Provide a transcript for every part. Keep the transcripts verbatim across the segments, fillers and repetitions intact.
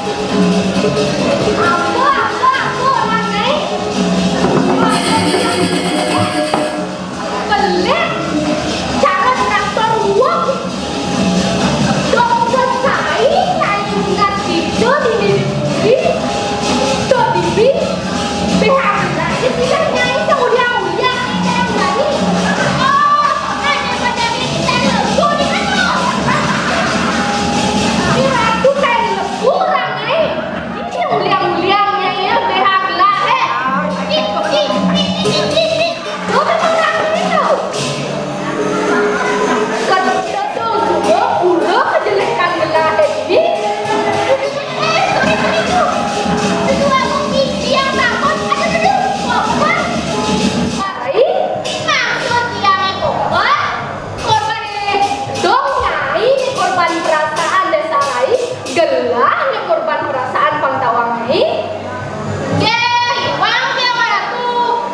Apa, apa, apa orang naik? Pelit, cara traktor uang. Dong selesai, naik minat gitu di diri. Tuh, bibi, B H B lagi sih, kan, nyai, seuliang-uliang, nyai, nyai, nyai. Oh, ada pada kita lesu di mana? Di ratu kayak lesu orang, nyai. Ini uliang-uliang, nyai, ya, B H B lah, eh. Ih, ih, ih, ih, ih, ih. Lu kan orang itu. Kedodong juga pura kejelekan belahe ini. Eh, sorry, sorry, tuh. Ketua Bukti yang takut, ada betul. Korban. Lain, maksud yang korban, korban dong, nyai, ini korban perasaan desa lain. Gelah ini korban perasaan pang tawang nyai. Yé, iwang dia maratu,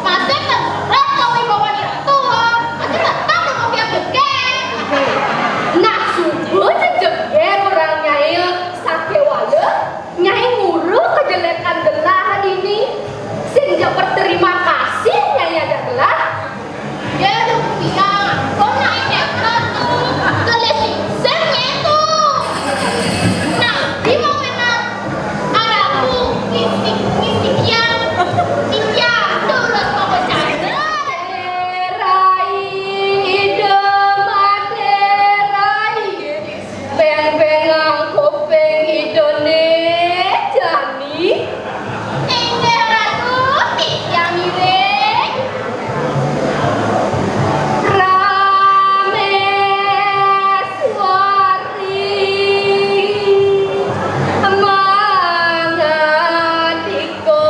masih tegerak kawibawan iratu, masih tetap kawibawan deket. Nah, suba jejegé orang nyai sakéwala, nyai ngura kejelekan gelah ini, sing ja berterima kasih nyai ada gelah. Yé, duh, biang, kok naik motor tuh? Gelis isin nyai tuh. Nah, di mau enak. Araku ngisik, ngisik yang, yang terus mau bercanda. Rai, ida mate, rai. Beng-bengang kuping idone jani. Inggih Ratu, titiang ngiring. Prameswari mangadika.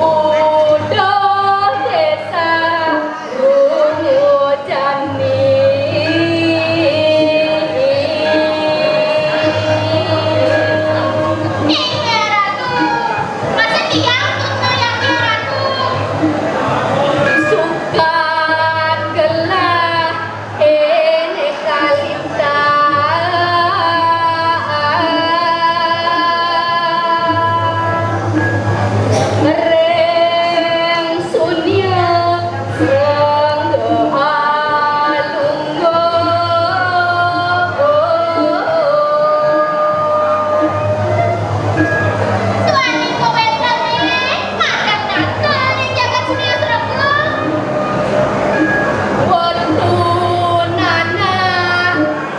Uduh desa Rungu Jani. Inggih Ratu, masih tiang tunggu yang Ratu. Sukan gelah Ene kalintang ring sunia rengga alungga. Tuan Iko Wétan, eh, makan nata ning jagat Sunia Srengga. Wetunana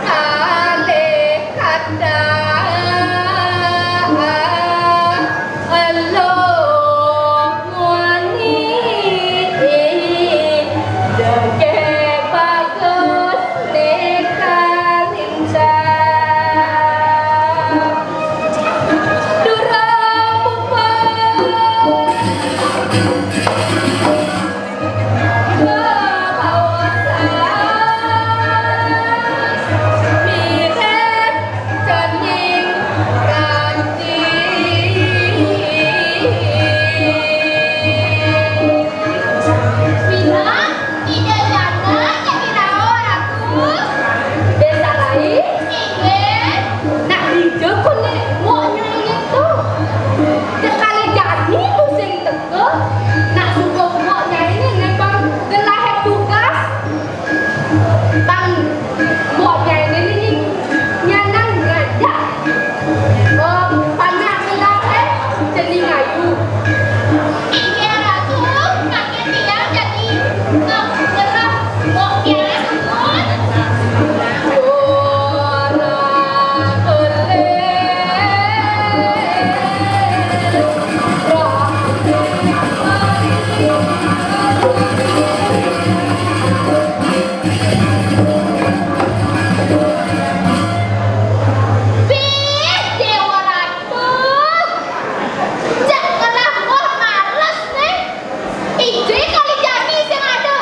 kalih kathah elung wengi degé bagus ning kalintang. Durung puput. Kebawasan mirip cening ranti. Minang, Ida Jana, Nyai Rawa, Ratu. Désa lain? Inggih. Nak dija koné, wong nyai to. Sekali jani to sing teka. Nak suka wong nyai né, né pang gelahé tugas. Pang wong nyai né, né, né nyanang ngajak. Oh, panak gelahé, cening ayu. Inggih Ratu, mangkin tiang jagi, eh, gerah, oh, tiang. Bih, Déwa Ratu, jak ngelah moh males né. Ijé kali jani sing ada.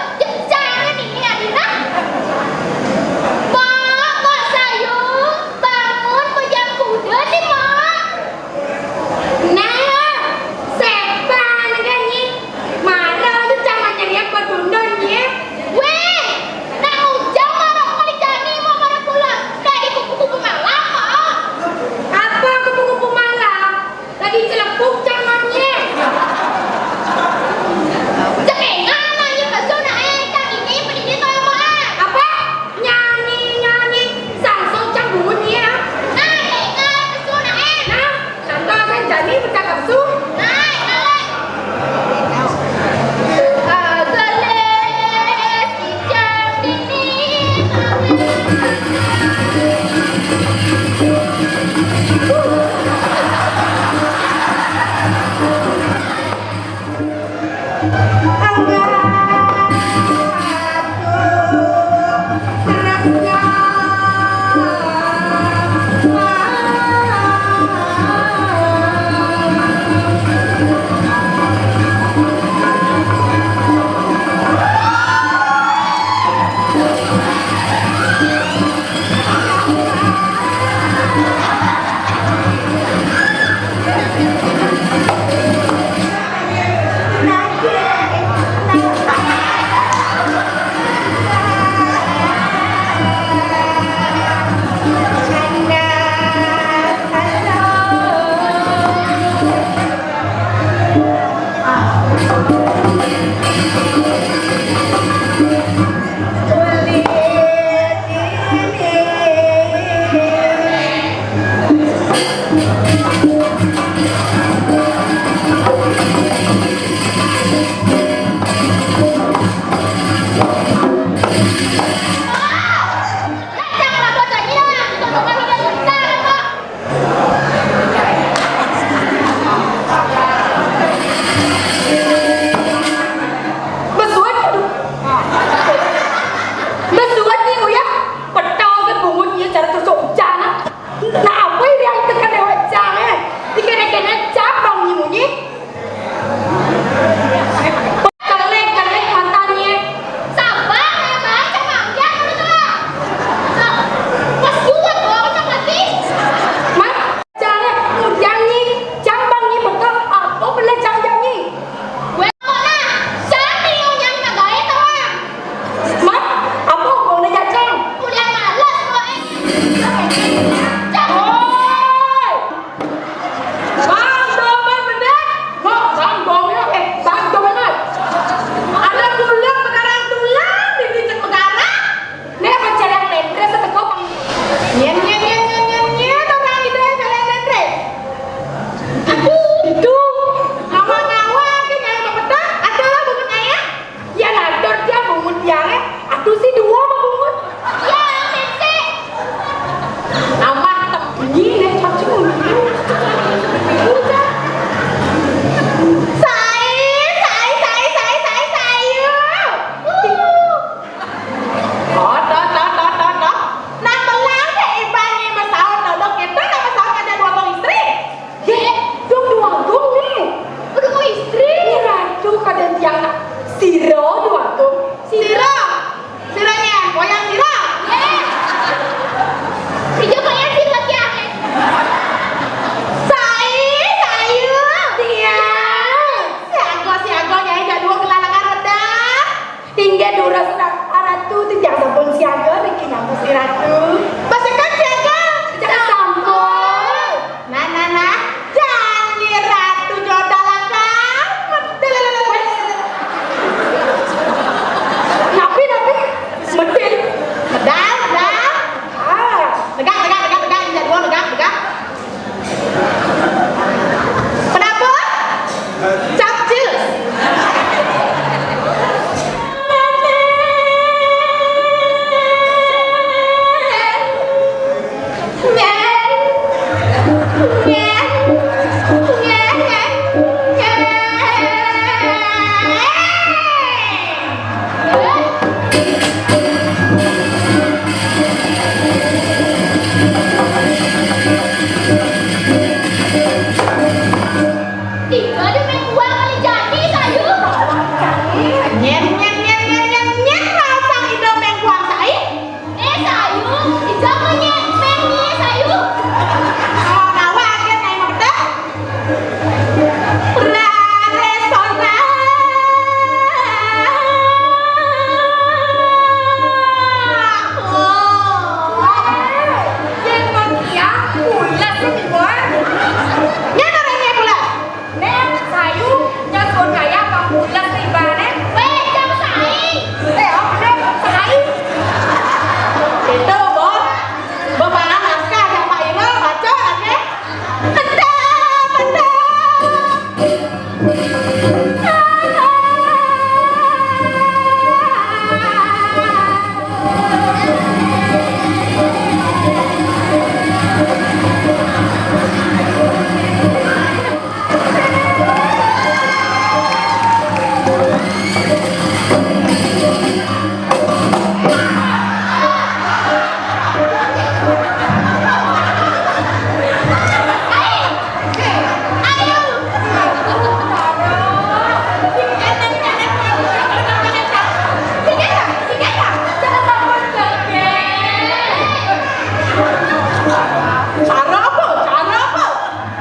Cara apa? Cara apa?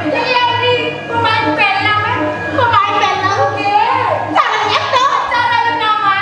Jadi, pemain film, eh. Pemain film. Oke. Caranya tuh, cara nama.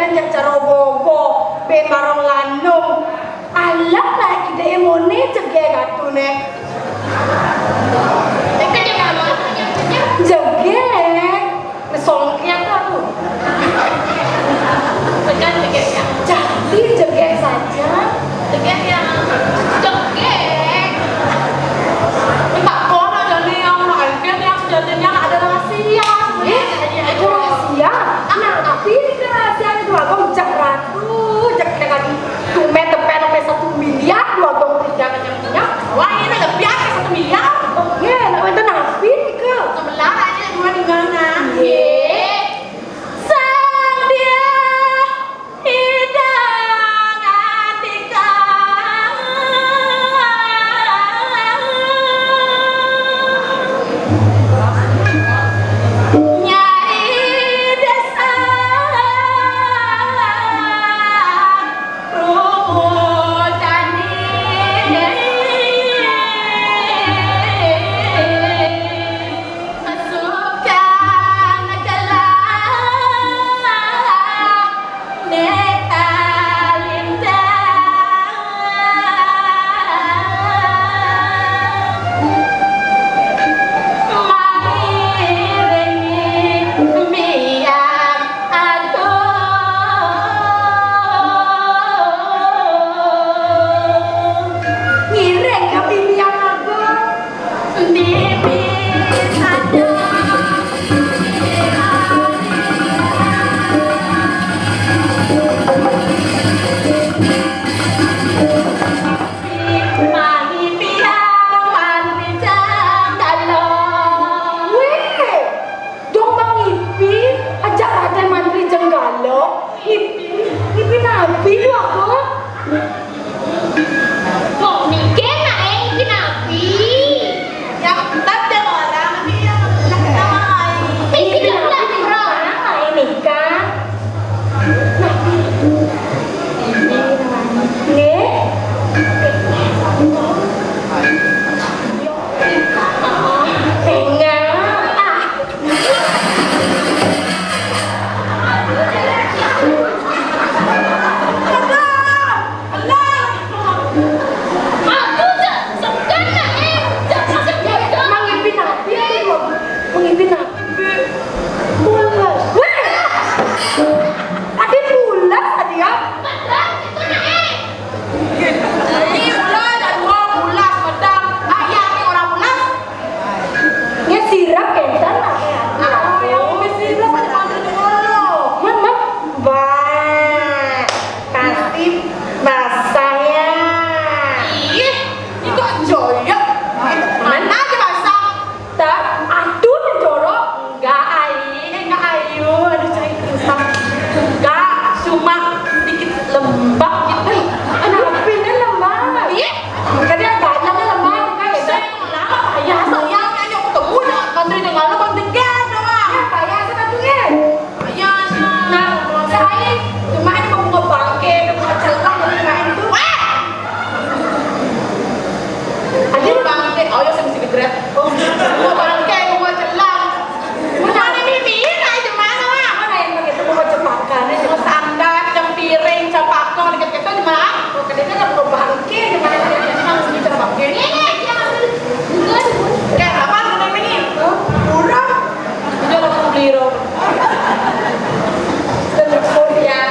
Jek jero bogo, be marong lanung. Alah, lah iki dhewe mone jegek atune. Jegek. Mesongkian aku. Tekan jegek ya. Jadi jegek saja. Jegek ya. Jegek. Minta kono jane yang no, yang sejatinya adalah rahasia. Eh, itu rahasia. Nah, tapi ini kan rahasia itu aku ucap ratu, cek kita tadi. Tumen tepen sampai satu miliar, dua gong tidak kenyang-kenyang. Wah, ini lebih apa satu miliar? Oke, nah, itu napi nih, Kak. Sebelah aja dua di mana? Ye. Sang dia hidangan tiga. Nyai desa Rubuh Candi. Pasukan gelah neka lintang. Mangiringi biang aku. Ngiring kami biang aku. Bibi saja. Mani piang mantri jam dalem. Weh, dong Mang Ipi, ajak Raden Mantri Jenggala. Ipi, Ipi napi lu aku? Kok mikir nak, eh, Ipi napi? Yang tetap dia orang dia nak ketawa. Ipi napi, Ipi napi, Ipi napi, Ipi napi. Nggih. Enggak. Aku tak suka nak, eh. Tak suka. Mang Ipin api, Mang Ipin api. Pulas. Weh! Tadi pulas tadi ya. Ini ulah ada dua pulas, medang. Ayah ni orang pulas. Nya sirap kentan lah. Nah, yang sirap ada mantu dulu. Mama, bah, pasti basah ya. Ih, itu joyok. Mana aja basah? Tak, aduh, jorok. Enggak, Ai. Enggak, Ayu. Aduh, cai kentang. Enggak, cuma sedikit lembab gitu. Anak Apin kan lembab. Iya. Makanya banyak kan lembab, kan ya. Saya lama, ya, saya nanya ketemu dengan Menteri dengan lo, Bang Degan, doang. Ya, Pak, ya, saya bantu, ya. Iya, nah, saya cuma ini mau buka bangke, mau celang, mau main tuh. Wah! Aja lu bangke, oh ya, saya mesti gedret. Mau bangke, mau celang. Mana mimi, nah, cuma mana, Wak? Mana yang begitu mau cepakan, cuma sandal, cuma piring, cuma pakong, deket-deket, cuma, oh, kedeknya nggak mau bangke, cuma yang mesti cepakin. Ini, ini, jangan dulu. Kayak apa, mana mimi? Hah? Murah. Udah lah, aku beli rokok. Terus ya.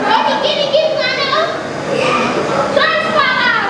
Lo dikit-dikit mana lo? Transparan.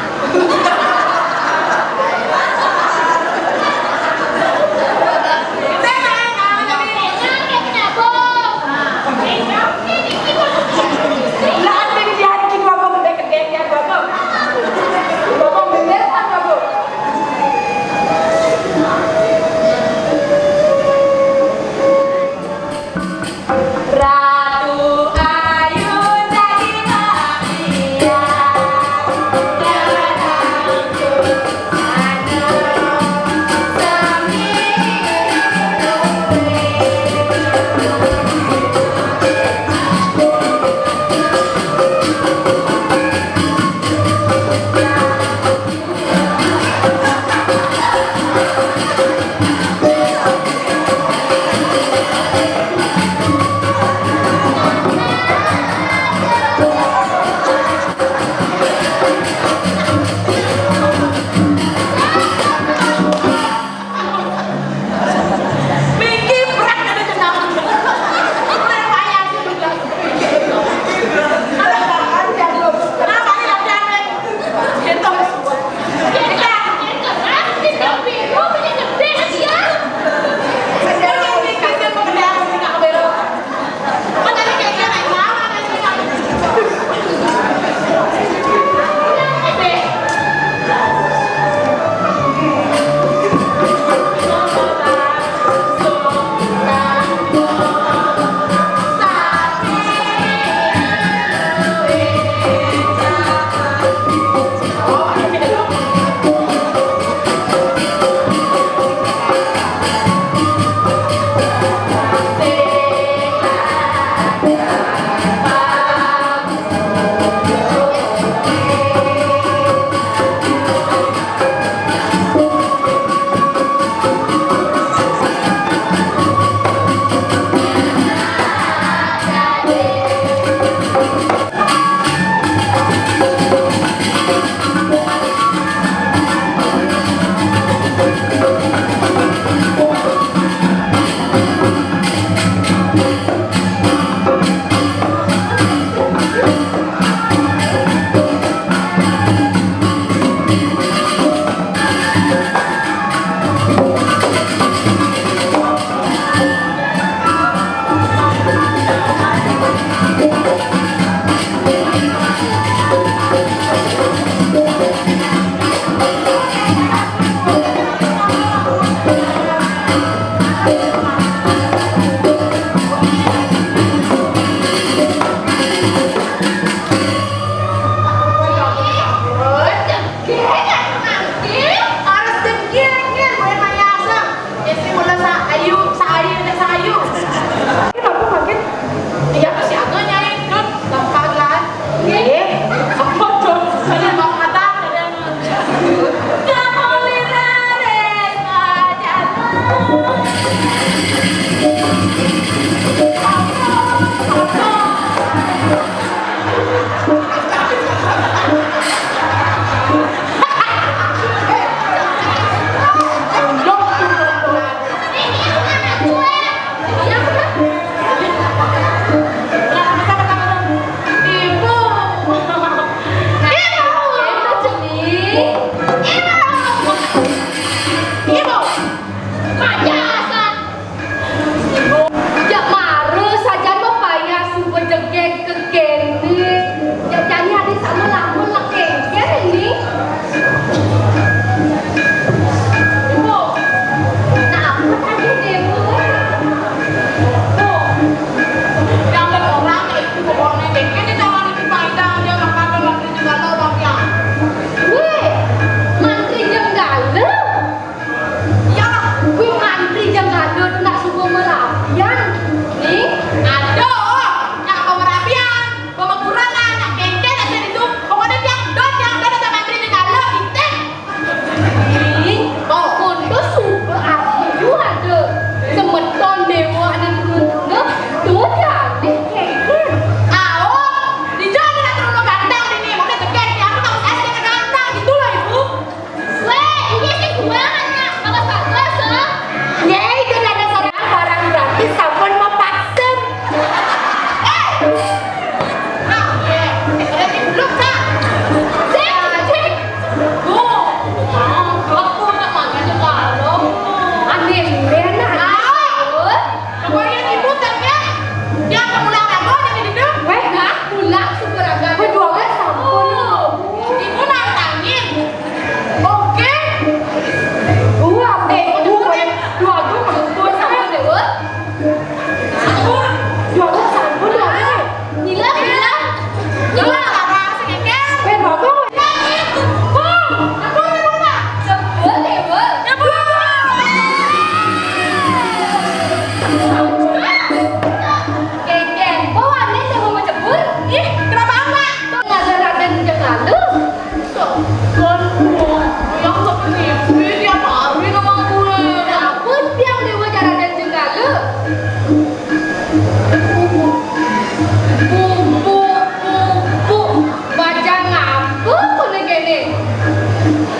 Bubuk, bubuk. Bajang apa koné kéné?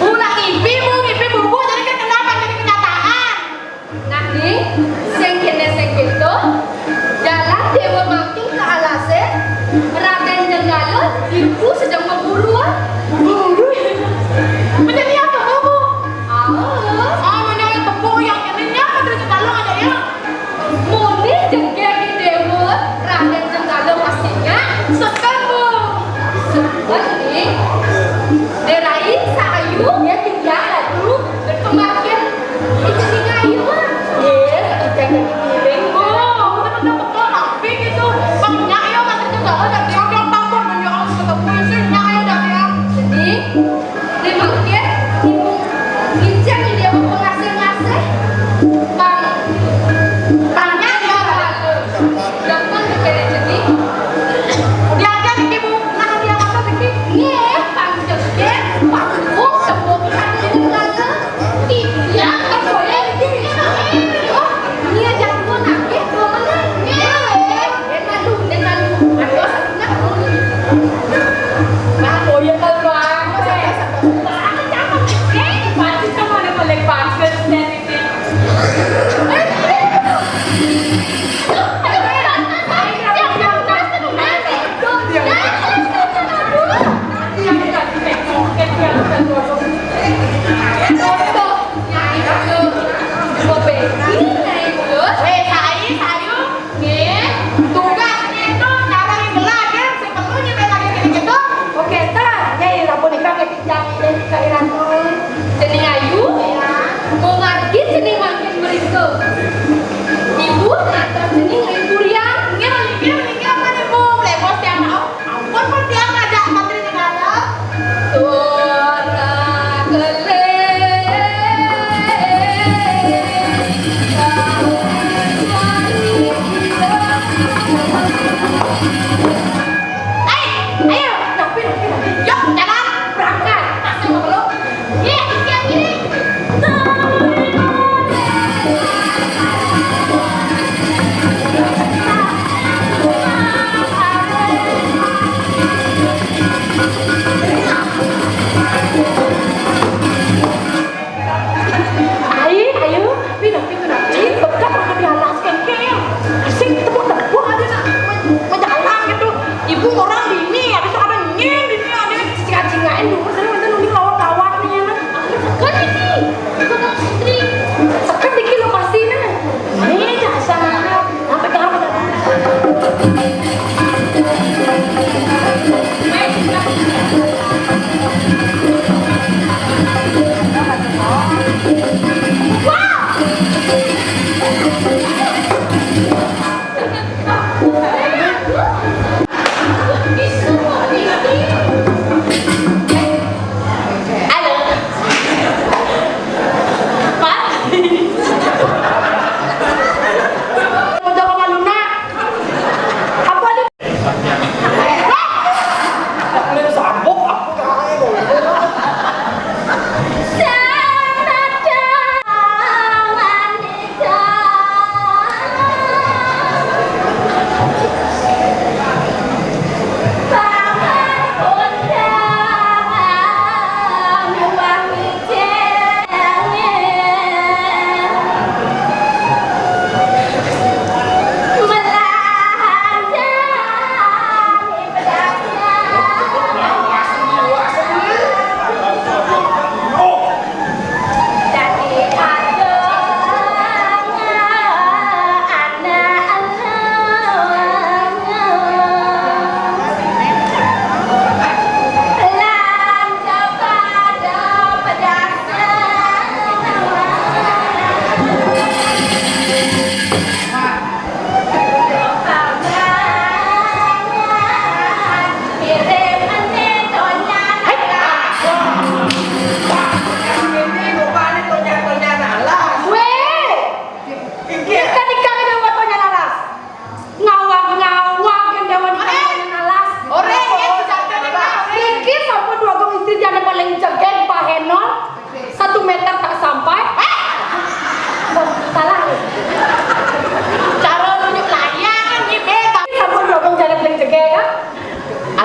Ulah ngimpi, Bu, ngimpi bubuk jadi kan kenapa jadi kenyataan. Nah, nih, sing kéné sing kéto, dalan déwa mangkin ka alasé, Radén Jenggala iku sedeng berburu. Berburu? Menjadi apa, Bu? Ah, ah, menjadi tepuk yang kéné nyapa dari Jenggala ada ya? Muni jengger di déwa, Radén Jenggala pastinya sesel, Bu. Sesel nih. Dérai saayu ya tinggal aduh berkembangin. Itu sih ayu, Bu. Iya, kita jadi piring, Bu. Betul-betul tapi gitu. Banyak ya, Mas Jenggala ada tiap yang tambah banyak orang suka puisi, nyak ya, dah ya. Jadi, Limang kén, ibu, ijang dia mau pengasih-ngasih. Bang, tanya ya, Bang. Gampang dikira jadi. Dia aja bikin bu, nah dia apa bikin? Nih, Bang Joget, Bang Bung, semua kita bikin lagi. Iya, kan boleh bikin. Oh, ini aja aku nangis, dua menit. Nih. Nah, oh iya, kalau Bang. Aku cakep. Eh, pasti sama ada balik bagus dan ini. Weh, sai, sayu. Nggih, tugas niku nyaring gelah, nggih, sing perlu nyampe lagi kene gitu. Oke, ta, nyai rampun ikan nggih jangi deh, Kak Iranto. Jeneng Ayu, ya. Mau ngargi jeneng mangkin mriko. Ibu, atas jeneng Ayu Purian. Nggih, nggih, nggih, apa nih, Bu? Lemos ya, Pak. Ampun, pun dia ngajak santri di dalam. Suara kelek. Ayo, ayo, rapi, rapi, rapi. Yuk, jalan, berangkat. Tasnya mau belum? Iya, iya, iya. Ai, ayo, pindah, pindah, pindah. Ai, bekas aku di alas kengkeng. Asik, tepuk-tepuk aja, nak. Men-, menjalan gitu. Ibu orang dini, habis itu ada nying dini, ada cicing-cingain dulu, saya minta nulis lawan-lawan nih, ya, nak. Aku kan ini, itu kan putri. Sekat dikit lokasi, nah. Ini, dasar. Sampai ke apa, nak?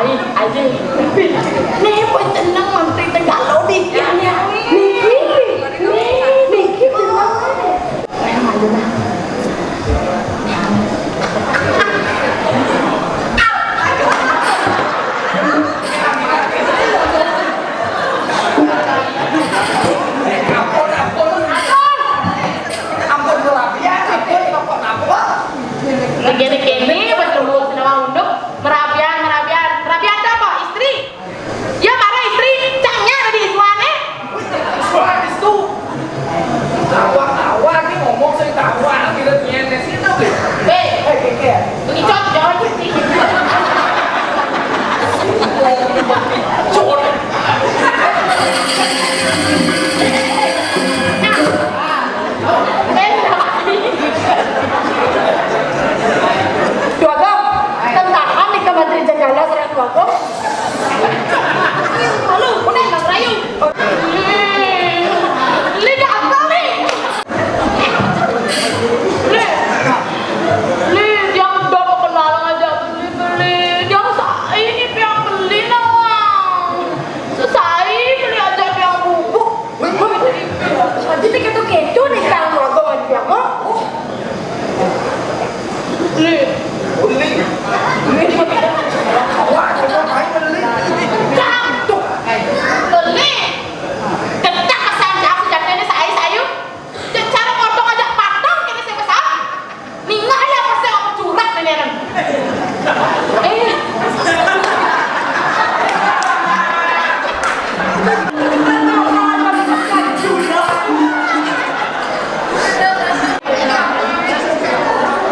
Ayo, ayo. Nih, pun seneng Menteri Tegal lo dikit ya. Niki, nih, niki seneng. Ayo, ayo, nah. Ampun, ampun, ampun. Ampun, ampun, ampun. Kene-kene, pas nunggu senawang unduk, merabian, merabian. Merabian apa? Istri? Ya, para istri, cangnya ada di isuane. Suara itu. Tawa-tawa, ini ngomong saya tawa, kita punya di situ. Hei, hei, hei, hei. Bengicot, jangan. Cot. Tuago, tentahan nih ke Menteri Jagala serang Tuago. Halo, udah nggak rayu. Li gatal nih. Li, li, dia udah mau kenal aja beli-beli. Dia usah ini yang beli nawang. Susah beli aja yang bubuk. Wih, wih, wih. Tadi nih keto-keto nih, Kang, mau aku mandi apa? Beli. Beli. Beli. Wah, kita main beli. Kang, tuh. Beli. Ketak kesan aku jatuhnya saya, saya. Cara potong aja patang kene saya besar. Ningah ya, pasti aku curhat nenek. Eh.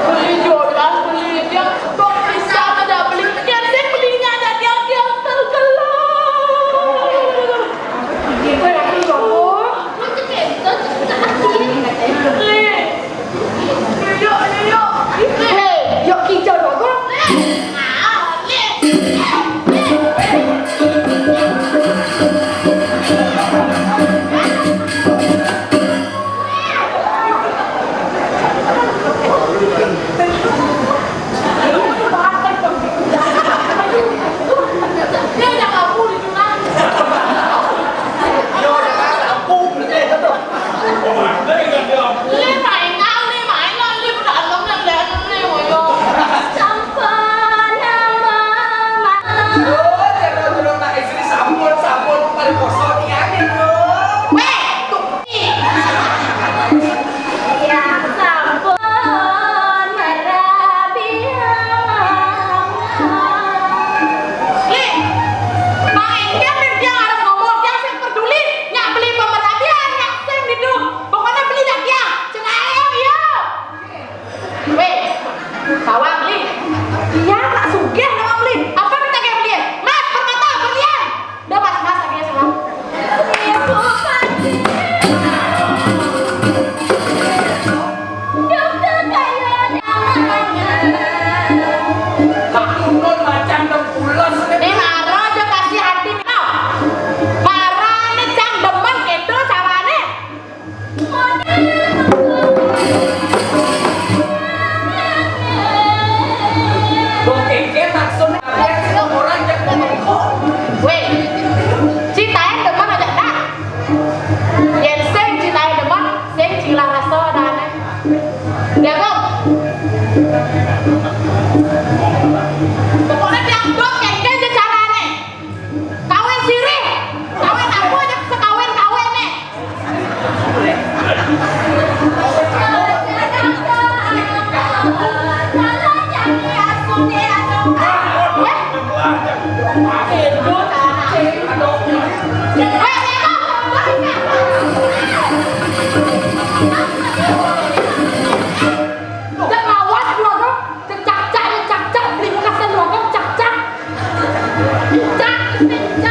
Beli jodoh, beli dia, kok bisa ada beli? Yang sih belinya ada dia, dia tergelak. Gitu ya, aku jodoh. Lu cekento, cekento. Beli. Hei, yok kijel bagus. Dia udah kabur itu kan. Dia udah kabur. Li main kali, main lah, Li udah anom yang dalam nih, woyo. Sampun, sampun, Mama. Oh, jangan dulu, Nak Istri, sampun, sampun, paling kosong, iya, nih, bro. Weh, tuh. Iya, sampun, merabiang. Li, main dia, dia harus ngomong, dia sing peduli, nyak beli pemerabian, nyak sing gitu. Pokoknya beli dah dia. Cenayang, iya. Weh, sawang beli. Iya, tak sugih nama beli. Apa kita kayak beli? Mas, permata, berlian. Udah, Mas, Mas, lagi ya, sawang. Dokter kayak namanya. Mak Unun macam dengkulas. Ini marah aja kasih hati, tau. Marah nih, cang demen gitu carane. Weh, ceritain demen aja dah. Yen sing ceritain demen, sing cilah rasa dah aneh. Ya, Bang. Pokoknya tiap dot kayak aja carane. Kawin sirih, kawin aku aja sekawin-kawin nih. Cak lawas keluarga, cak cak cak cak cak, beli bekasan keluarga, cak cak. Cak, cak.